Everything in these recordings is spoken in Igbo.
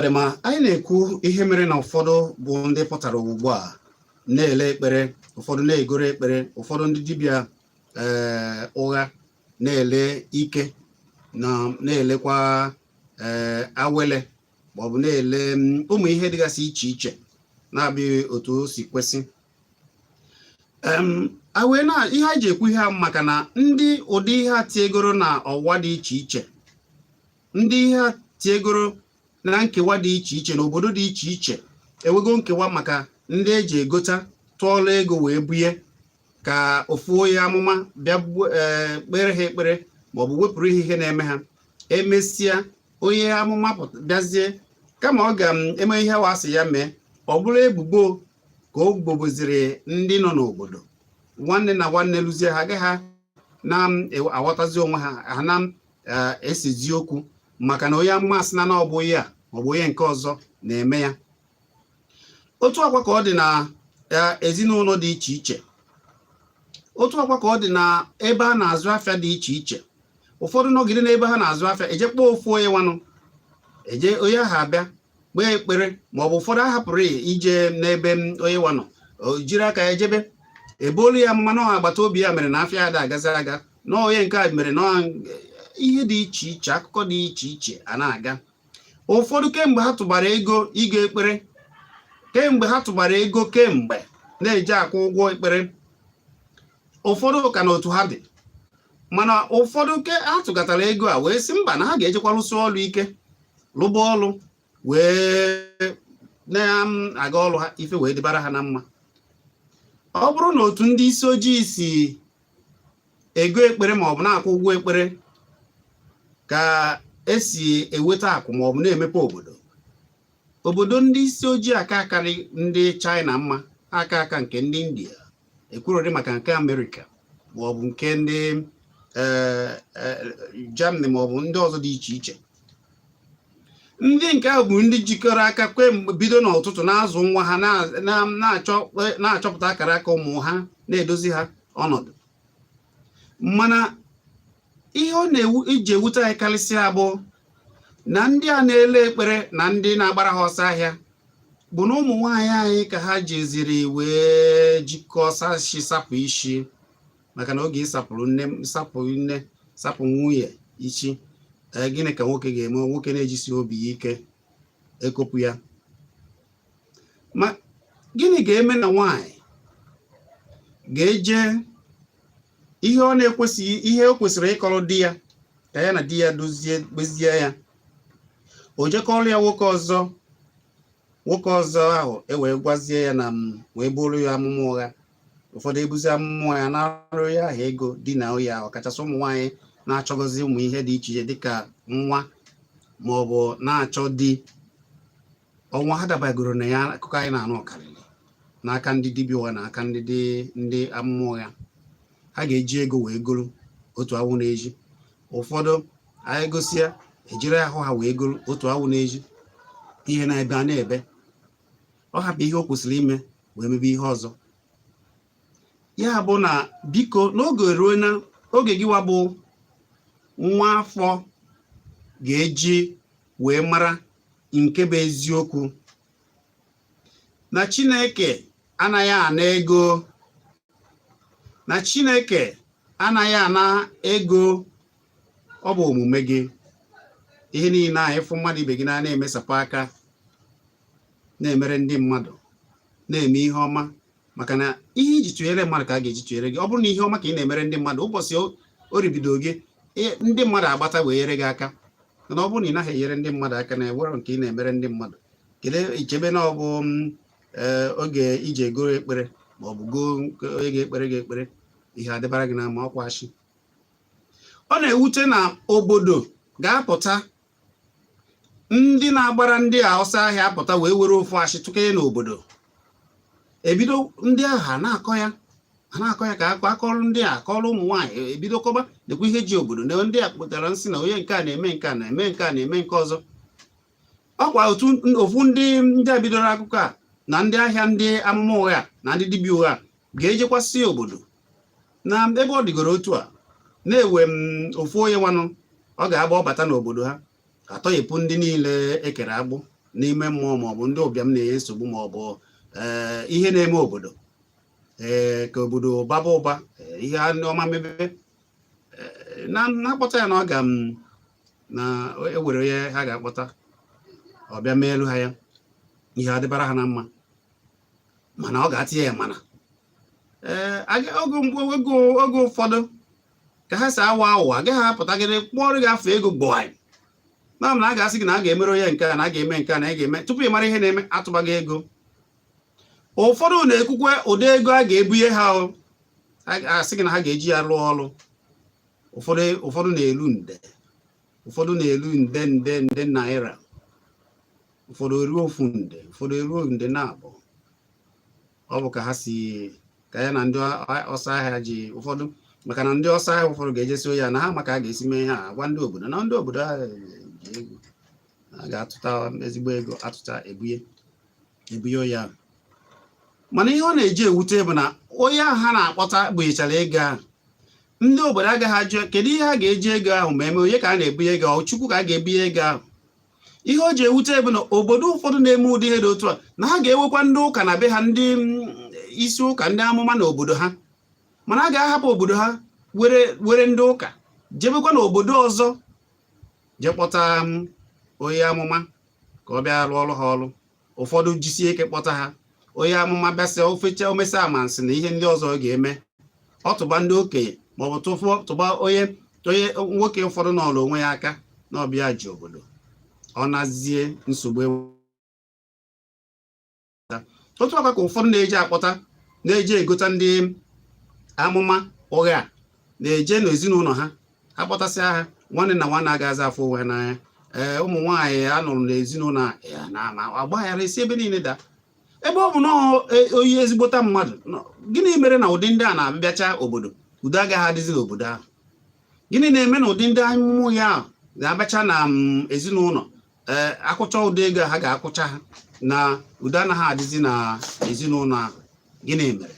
Ma anyị na-ekwu ihe mere na ụfọdụ bụ ndị pụtara ugbu a na-ele ekpere, ụfọdụ na-egoro ekpere, ụfọdụ ndị dibịa ụgha na-ele ike na na-elekwa awele maọbụ na-ele ụmụ ihe dịgasị iche iche na-abụghị otu o si kwesị. A wee na ihe anyị ji ekwu ihe a maka na ndị ụdị ihe a tiegoro na ọwa dị iche iche, ndị ihe a tiegoro na nkewa dị iche iche n'obodo dị iche iche, enwego nkewa maka ndị eji egota tụọla ego wee bunye ka ofu onye amụma bịa kpere ha ekpere maọbụ wepụrụ ihe na-eme ha. Emesịa, onye amụma bịazie, kama ọ ga-eme ihe wa asị ya mee, ọ bụrụ ebubo ka o boboziri ndị nọ n'obodo. Nwanne na nwanne lụzie, ha agaghị ha na-aghọtazi onwe ha, ha na-esezi okwu maka na onye amụma asị na ọ bụ onye a maọbụ onye nke ọzọ na-eme ya. Otu akwa ka ọ dị na ezinụlọ dị iche iche, otu akwa ka ọ dị na ebe a na-azụ afịa dị iche iche. Ụfọdụ nọgide n'ebe ha na-azụ afịa, eje kpọọ ofu onye nwanụ, eje onye ahụ abịa kpee ekpere, maọbụ ụfọdụ ahapụrụ ije n'ebe onye nwanụ, jiri aka ya jebe ebolu ya amụma na agbata obi ya mere na afịa ya da agazi aga, na onye nke a mere na ihe dị iche iche, akụkọ dị iche iche a na-aga. Ụfọdụ kemgbe ha tụbara ego ịga ekpere, kemgbe ha tụbara ego, kemgbe na-eji akwụ ụgwọ ekpere, ụfọdụ ka na otu ha dị. Mana ụfọdụ ke ha tụgatara ego a wee sị mba, na ha ga-ejekwa lụsị ọlụ ike, lụba ọlụ wee na-aga ọlụ ha, ife wee dịbara ha na mma. Ọ bụrụ na otu ndị isi ojii si ego ekpere maọbụ na-akwụ ụgwọ ekpere ka esi eweta akụ maọbụ na-emepe obodo, obodo ndị isi ojii aka akarị ndị China mma, aka aka nke ndị India, ekwurori maka nke Amerịka maọbụ nke ndị Germany maọbụ ndị ọzọ dị iche iche. Ndị nke ahụ bụ ndị jikọrọ aka kemgbe bido n'ụtụtụ na-azụ nwa ha, na-achọpụta akara aka ụmụ ha, na-edozi ha ọnọdụ. Mana ihe ọ na-ewu iji ewute anyị karịsịa bụ na ndị a na-ele ekpere na ndị na-agbara ha ọsọ ahịa bụ na ụmụ nwaanyị anyị ka ha jeziri wee jikọọ sashi sapụ isi, maka na oge ịsapụrụ nne, sapụ nne, sapụ nwunye isi, gịnị ka nwoke ga-eme? Nwoke na-ejisi obi ya ike ekopụ ya. Ma gịnị ga-eme na nwaanyị ga-eje ihe ọ na-ekwesịghị, ihe o kwesịrị ịkọrọ di ya ka ya na di ya dozie, kpezie ya, o jekọrọ ya nwoke ọzọ, nwoke ọzọ ahụ e wee gwazie ya na m wee bụrụ ya amụma ụgha? Ụfọdụ ebuzi amụma ya na-arụ ya ahụ ego di na ya, ọkachasị ụmụ nwaanyị na-achọgozi ụmụ ihe dị iche iche dịka nwa ma ọ bụ na-achọ di. Ọnwa ha dabagoro na ya, akụkọ anyị na-anụ ọkarịrị n'aka ndị dibịa ụgha na aka ndị ndị amụma ụgha. Ha ga-eji ego wee goro otu awụ na-eji. Ụfọdụ anyị gosi ya, ejiri ahụ ha wee goro otu awụ na-eji ihe na-ebe a na-ebe, ọ hapụ ihe o kwesịrị ime wee mebe ihe ọzọ. Ya bụ na biko, n'oge ruo na oge gịwa bụ nwa afọ ga-eji wee mara nke bụ eziokwu na Chineke anaghị ana ego, na Chineke anaghị ana ego. Ọ bụ omume gị, ihe niile a, ịfụ mmadụ ibe gị na na-emesapụ aka, na-emere ndị mmadụ, na-eme ihe ọma, maka na ihe iji tụnyere mmadụ ka a ga-eji tụnyere gị. Ọ bụrụ na ihe ọma ka ị na-emere ndị mmadụ, ụbọchị o ribido gị, ndị mmadụ agbata wee nyere gị aka. Mana ọ bụrụ na ị naghị enyere ndị mmadụ aka na ewere nke ị na-emere ndị mmadụ, kedu ichebe na ọ bụ oge iji egoro ekpere ma ọ bụ goo onye ga-ekpere gị ekpere, ihe adịbara gị na ma ọkwa achị. Ọ na-ewute na obodo ga-apụta, ndị na-agbara ndị a ọsọ ahịa apụta wee were ofu achị tụkenye n'obodo, ebido ndị ahụ ha na-akọ ya, ha na-akọ ya ka akọ akọrọ ndị a, akọrọ ụmụ nwaanyị, ebido kọba nekwa ihe ji obodo na ndị a kpụtara nsị na onye nke a na-eme nke a, na-eme nke a, na-eme nke ọzọ. Ọkwa otu ofu ndị a bidoro akụkọ a na ndị ahịa, ndị amụma ụgha na ndị dibịa ụgha ga-ejekwasị obodo na ebe ọ dịgoro otu a na-ewe m ofu onye nwanụ ọ ga-agba ọbata n'obodo ha atọghepụ ndị niile ekere agbụ. N'ime mmụọ, maọbụ ndị ụbịam na-enye nsogbu, maọbụ ihe na-eme obodo, ee, ka obodo baba ụba, ihe ọma mebe, na-akpọta ya na ọ ga m na ewere onye ha ga-akpọta, ọ bịa mee elu ha ya, ihe adịbara ha na mma. Mana ọ ga-atinye ya. Mana ee, oge ụfọdụ ka ha si awa awa, agaghị apụtagịrị kpọrọ gị afọ ego gbọị na na a ga-asị gị na a ga-emere onye nke a, na a ga-eme nke a, na a ga-eme. Tupu ị mara ihe na-eme, atụbaghị ego. Ụfọdụ na-ekwukwe ụdị ego a ga-ebunye ha. O asị gị na ha ga-eji ya rụọ ọrụ. Ụfọdụ na-elu nde, ụfọdụ na-elu nde nde nde naira, ụfọdụ eruo 1 nde, ụfọdụ eruo nde na abụọ. Ọ bụ ka ha si ka ya na ndị ọsọ ahịa ji ụfọdụ, maka na ndị ọsọ ahịa ụfọdụ ga-ejesi ya na ha maka a ga-esi mee ihe a, agwa ndị obodo na ndị obodo ha ji ego, a ga-atụta ezigbo ego, atụta, ebunye ebunye ya. Mana ihe ọ na-eji ewute bụ na onye ahụ ha na-akpọta bunyechara ego ahụ, ndị obodo agaghị ajụ kedu ihe a ga-eji ego ahụ ma eme, onye ka a na-ebunye ego ahụ, Chukwu ka a ga-ebunye ego ahụ. Ihe o ji ewute bụ na obodo ụfọdụ na-eme ụdị ihe dị otu a, na ha ga-ewekwa ndị ụka na be ha, ndị isi ụka, ndị amụma na obodo ha, mana a ga-ahapụ obodo ha were were ndị ụka jebekwa n'obodo ọzọ jee kpọta onye amụma ka ọ bịa rụọ ọrụ ha ọrụ. Ụfọdụ jisie ike kpọta ha, onye amụma bịasịa, ofecha, omesa amansi na ihe ndị ọzọ ọ ga-eme, ọ tụba ndị okenye maọbụ tụba onye nwoke ụfọdụ nọrọ onwe ya aka na ọbịa ji obodo, ọ nazie nsogbu. Otu aka ka ụfọdụ na-eji akpọta, na-eji egota ndị amụma ụgha na-eje n'ezinụlọ ha, ha kpọtasịa ha, nwanne na nwanne agaghịzi afụ onwe ha n'anya. Ee, ụmụ nwaanyị a nụrụ n'ezinụlọ ya na ma agbaghara esi ebe niile daa. Ebe ọ bụ na onye ezigbota mmadụ, gịnị mere na ụdị ndị a na-abịacha obodo, udo agaghị adịzi n'obodo ahụ? Gịnị na-eme na ụdị ndị amụmụ ya na-abịacha na ezinụlọ, ee, akwụcha ụdị ego ha ga-akwụcha ha, na udo anaghị adịzi na ezinụlọ ahụ? Gịnị mere?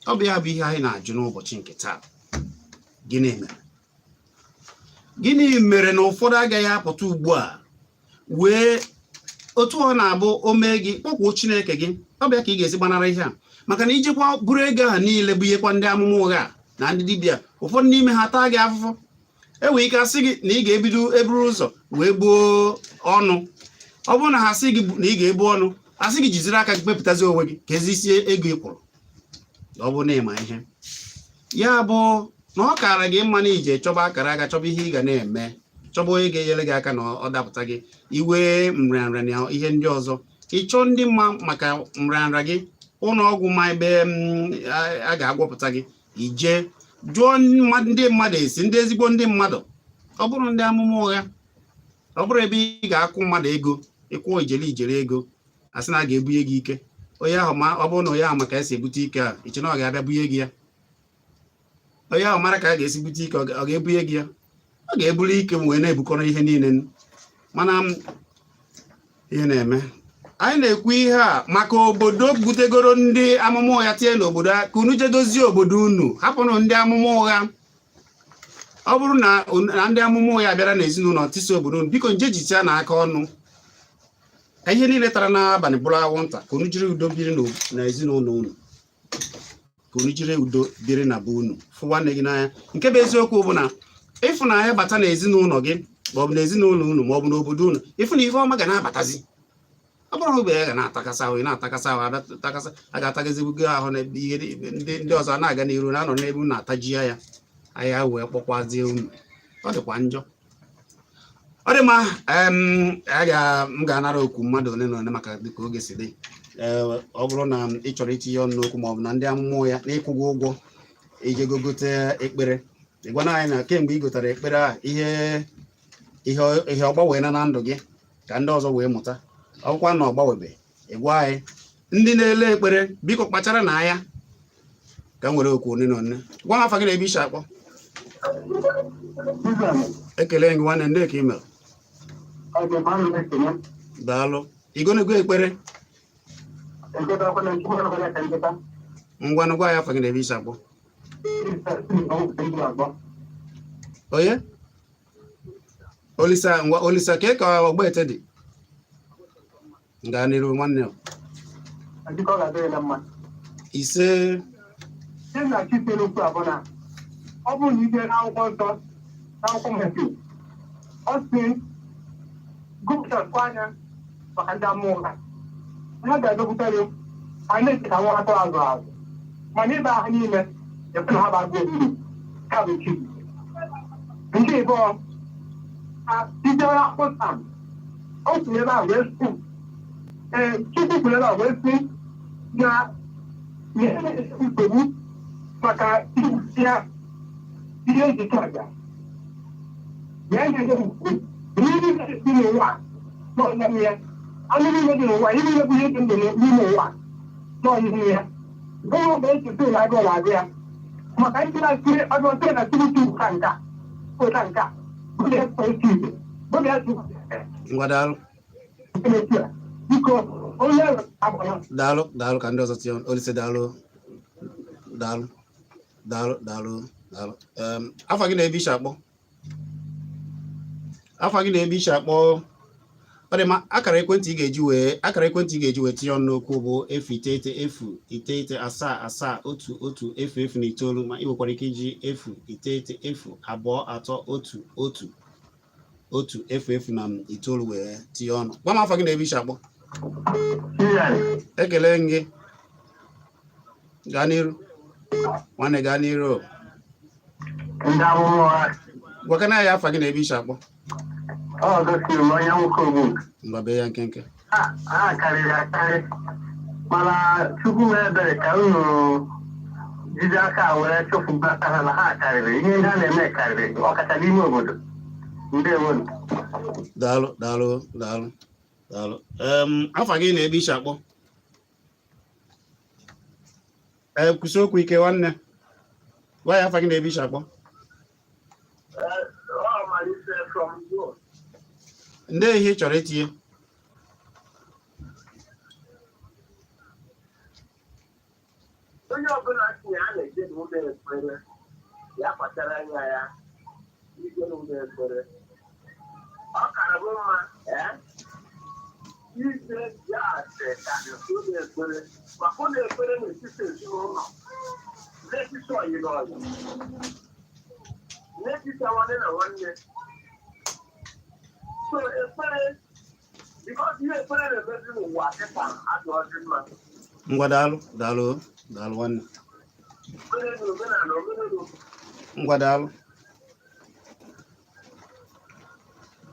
Ọ bụ ya bụ ihe anyị na-ajụ n'ụbọchị nke taa. Gịnị mere? Gịnị mere na ụfọdụ agaghị apụta ugbu a wee otu ọ na-abụ o mee gị, kpọkwuo Chineke gị? Ọ bịa ka ị ga-esi gbanara ihe a, maka na ijikwa bụrụ ego ahụ niile bunyekwa ndị amụma ụgha na ndị dibịa, ụfọdụ n'ime ha taa gị afụfụ. Enwere ike asị gị na ị ga-ebido eburu ụzọ wee gbuo ọnụ. Ọ bụrụ na ha sị gị na ị ga-ebu ọnụ, asị gị jiziri aka gị kpepụtazi onwe gị ka ezi isi ego ị kwụrụ. Ọ bụrụ na ịma ihe ya bụ na ọ kaara gị mma na ije chọba akara aka, chọba ihe ị ga na-eme, chọba onye ga-enyere gị aka na ọ dapụta gị iwe nrịanrịa na ihe ndị ọzọ, ịchọ ndị mma maka nrịanrịa gị, ụlọ ọgwụ, ma ebe a ga-agwọpụta gị, ije jụọ ndị mmadụ esi, ndị ezigbo ndị mmadụ. Ọ bụrụ ndị amụma ụgha, ọ bụrụ ebe ị ga-akwụ mmadụ ego, ịkwụ ijeri ijeri ego, asị na a ga-ebunye gị ike, onye ahụ ma ọ bụrụ na onye ahụ maka esi ebute ike a, iche na ọ ga-abịa bunye gị ya. Onye ahụ mara ka a ga-esi bute ike, ọ ga-ebunye gị ya? Ọ ga-eburu ike wee na-ebukọrọ ihe niile. Mana ihe na-eme, anyị na-ekwu ihe a maka obodo butegoro ndị amụma ụgha tinye n'obodo ha, ka unu jee dozie obodo unu, hapụnụ ndị amụma ụgha. Ọ bụrụ na ndị amụma ụgha bịara n'ezinụlọ tisa obodo unu, biko nje jicha na aka ọnụ ka ihe niile tara n'abalị bụrụ anwụnta, ka unu jiri udo biri n'ezinụlọ unu, ka unu jiri udo biri na be unu, fụ nwanne gị n'anya. Nke bụ eziokwu bụ na ịfụnanya bata n'ezinụlọ gị, maọbụ n'ezinụlọ unu, maọbụ n'obodo unu, ịfụ na ife ọma ga na-abatazi. Ọ bụrụ na ogbe ya ga na-atakasị ahụ, ị na-atakasị ahụ, atakasị, a ga-atagazi gị ahụ na ihe ndị ọzọ na-aga n'iru na-anọ n'ebe unu na-ataji ya ahịa wee kpọkwazie unu. Ọ dịkwa njọ. Ọ dị mma. M ga-anara okwu mmadụ ole na ole maka dịka oge si dị. Ee, ọ bụrụ na ị chọrọ itinye ọnụ n'okwu, maọbụ na ndị amụma ya na ịkwụ gị ụgwọ ijego gote ekpere, ị gwana anyị na kemgbe ị gotere ekpere a, ihe ọ gbanweela na ndụ gị, ka ndị ọzọ wee mụta. Ọ bụkwa na ọ gbanwebe, ị gwa anyị. Ndị na-ele ekpere, biko kpachara na anya. Ka m were okwu one na one. Gwa m afa gị na ebe isi akpọ. Ekele gị, nwanne. Ndị ka email, daalụ. Igonego ekpere? Ngwanụ, gwa ya afa gị na ebe isi akpọ. Onye Olisa, ngwa Olisa, kee ka Ọgbete dị? Gaa n'iru, nwanne. Dịka ọ ga-adịrị na mma. Ise. Ihe na chite n'okwu a bụ na ọ bụrụ na ije n'akwụkwọ nsọ, n'akwụkwọ Matiu, ọ sị gụpụtakwa anya maka ndị amụma ụgha. Ha ga-adọpụta ya, anyị na-eche ka nwa atụrụ azụ azụ, mana ịba ha niile ekwe na ha bụ agụ obodo ka bụ chi. Nke ịbụọ, ha sitere akwụkwọ Sam, o kwuru ebe a wee sị, ee, Chukwu kwuru ebe a wee sị na ihe nsogbu maka ya ihe eji aja ya nye nsogbu ihe niile dị n'ụwa n'ọnyere ya, anụ niile dị n'ụwa, ihe niile bụ ihe dị ndụ n'ime ụwa n'ọnyere ya, bụrụ mgbe echeta ụlọ agụụ na-agụ ya maka ndị na-asị ọdụ na tupu ka nka ụta nka bụ ya bụ ya. Ngwa, daalụ. Biko, onye agbara. Daalụ, daalụ. Ka ndị ọzọ tinye ọnụ. Olise, daalụ, daalụ, daalụ, daalụ, daalụ. Afa gị na ebe ishi akpọ? Afa gị na ebe ishi akpọ? Ọ dị mma. Akara ekwentị ị ga-eji wee tinye ọnụ n'okwu bụ 0 9 0 9 7 7 1 1 0 0 na 9. Ma ị nwekwara ike iji 0 9 0 2 3 1 1 1 0 0 na 9 wee tinye ọnụ. Gwa m afa gị na ebe ishi akpọ. Ekele m gị. Gaa n'iru, nwanne, gaa n'iru. Ndị amụma ụgha. Gwakana ya afa gị na ebe ishi akpọ. Ọ gosiri m onye nwoke ogbu. Ngwa, bee ya nkenke. Ha karịrị akarị, mana Chukwu mee ebere ka unu jide aka were chụpụbata ha na ha karịrị. Ihe ndị a na-eme karịrị, ọkacha n'ime obodo. Ndewo. Daalụ, daalụ, daalụ, daalụ. Afa gị na ebe ishi akpọ? Ee, kwụsị okwu ike, nwanne. Gwa ya afa gị na ebe ishi akpọ. Ọ malite from Jos. Ndị ihe ị chọrọ itinye? Onye ọbụla si ya na-eje n'ụlọ ekpere, ya kpachara anya ya ije n'ụlọ ekpere. Ọ kara bụ mma ee ije ya asị ka ụlọ ekpere, maka ụlọ ekpere n'etiti ezinụlọ, n'etiti ọyị na ọyị, n'etiti nwanne na nwanne. So ekpere, because ihe ekpere na-emezi n'ụwa kịta adịghịzi mma. Ngwa, daalụ, daalụ, daalụ, nwanne. Ekpere na omenala, omenala. Ngwa, daalụ.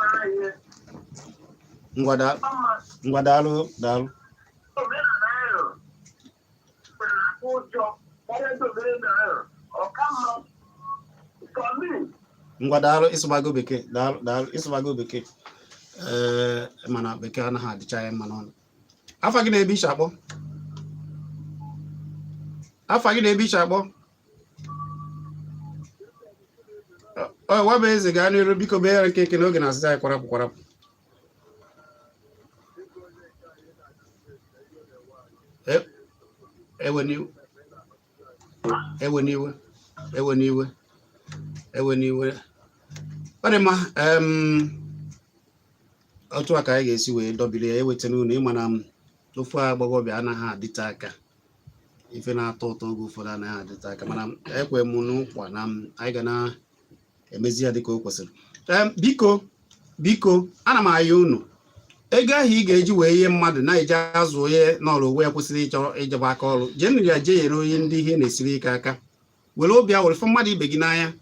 Anyị Ngwa, daalụ. mma. Ngwa, daalụ, daalụ. Omenala ahụ na-atụ ụjọ karịa ndị omenala ahụ ọka mma for me. Ngwa, daalụ. Ịsụbago bekee. Daalụ, daalụ. Ịsụbago bekee. Ee, mana bekee anaghị adịcha ya mma n'ọnụ. Afa gị na ebe ishi akpọ? Afa gị na ebe ishi akpọ? Ọ wa bụ eze. Gaa n'iru, biko. Bee ya nkenke n'oge na asịsa anyị kwarapụ kwarapụ. Ewe n'iwe, ewe n'iwe, ewe n'iwe, ewe n'iwe. Ọ dị mma. Otu a ka anyị ga-esi wee dọbiri ya. Ewetara unu ịma na m ofu agbọghọbịa anaghị adịte aka. Ife na-atọ ụtọ oge ụfọdụ anaghị adịte aka, mana ekwe m n'ụkwa na m anyị ga na-emezi ya dịka o kwesịrị. Biko, biko, ana m ayọ unu, ego ahụ ị ga-eji wee ihe mmadụ na-eji azụ onye n'ọrụ onwe ya kwesịrị ịchọ ijebe aka ọrụ, jee nụ ya, jee nyere onye ndị ihe na-esiri ike aka. Were obi awere fụ mmadụ ibe gị n'anya.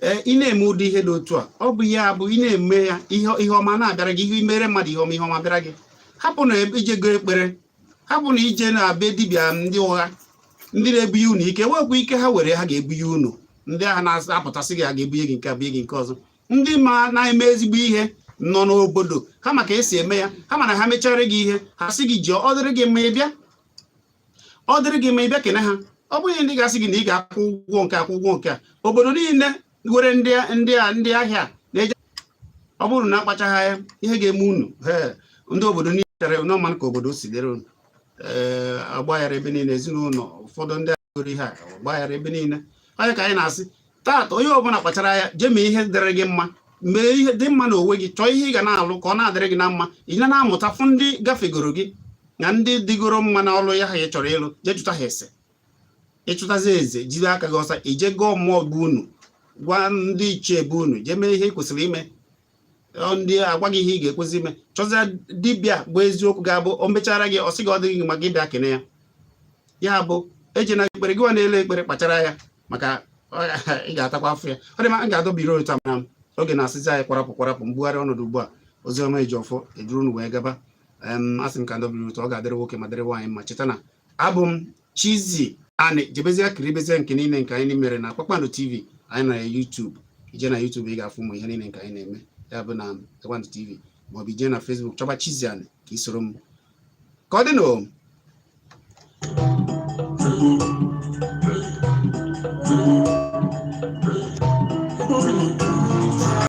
Ee, ị na-eme ụdị ihe dị otu a, ọ bụ ya bụ ị na-eme ya, ihe ihe ọma na-abịara gị. Ihe imere mmadụ ihe ọma, ihe ọma bịara gị. Hapụ na ije go ekpere, hapụ na ije na be dibịa ndị ụgha, ndị na-ebunye unu ike wekwa ike ha were ha ga-ebunye unu. Ndị agha na-apụtasị gị, ha ga-ebunye gị nke a, bunye gị nke ọzọ. Ndị ma na-eme ezigbo ihe nọ n'obodo ha, maka esi eme ya, ha mana ha mechara gị ihe, ha sị gị ji ọ dịrị gị mma, ị bịa, ọ dịrị gị mma, ị bịa kene ha. Ọ bụghị ndị ga-asị gị na ị ga-akwụ ụgwọ nke, akwụ ụgwọ nke a. Obodo niile nwere ndị ndị a, ndị ahịa na-eje. Ọ bụrụ na akpachaghị anya, ihe ga-eme unu, ee, ndị obodo niile chere n'ọma ka obodo si dịrị unu. Ee, agbaghara ebe niile, ezinụlọ ụfọdụ ndị agụrụ ihe a, ọgbaghara ebe niile. Onye ka anyị na-asị taata, onye ọbụla kpachara anya jee mee ihe dịrị gị mma. Mee ihe dị mma n'onwe gị, chọọ ihe ị ga na-alụ ka ọ na-adịrị gị na mma. Ị na na-amụta, fụ ndị gafegoro gị na ndị dịgoro mma n'ọlụ ya ha ị chọrọ ịlụ, jee jụta ha ese. Ịchụtazi eze, jide aka gị ọsa, ije gọọ mmụọ bụ unu, gwa ndị ichie bụ unu, jee mee ihe ị kwesịrị ime. Ndị agwa gị ihe ị ga-ekwesị ime. Chọzịa dibịa bụ eziokwu ga-abụ o mechara gị, ọ sị gị ọ dịghị gị maka ịbịa kene ya. Ya bụ, ejena ekpere gị nwa na-ele ekpere, kpachara ya maka ị ga-atakwa afọ ya. Ọ dị mma, m ga-adọbiri otu na oge na-asịzi anyị kwarapụ kwarapụ mbugharị ọnọdụ ugbu a. Oziọma Ejiofor eduru unu wee gaba. Asị m ka ndọbiri otu ọ ga-adịrị nwoke ma dịrị nwaanyị mma. Cheta na abụ m Chizzy Ani. Jebezie kiribezie nke niile nke anyị mere na Kpakpando TV anyị na YouTube. Ije na YouTube, ị ga-afụ ụmụ ihe niile nke anyị na-eme, ya bụ na Kpakpando TV, maọbụ ije na Facebook, chọba Chizzy Ani ka ị soro m. Ka ọ dị nụ.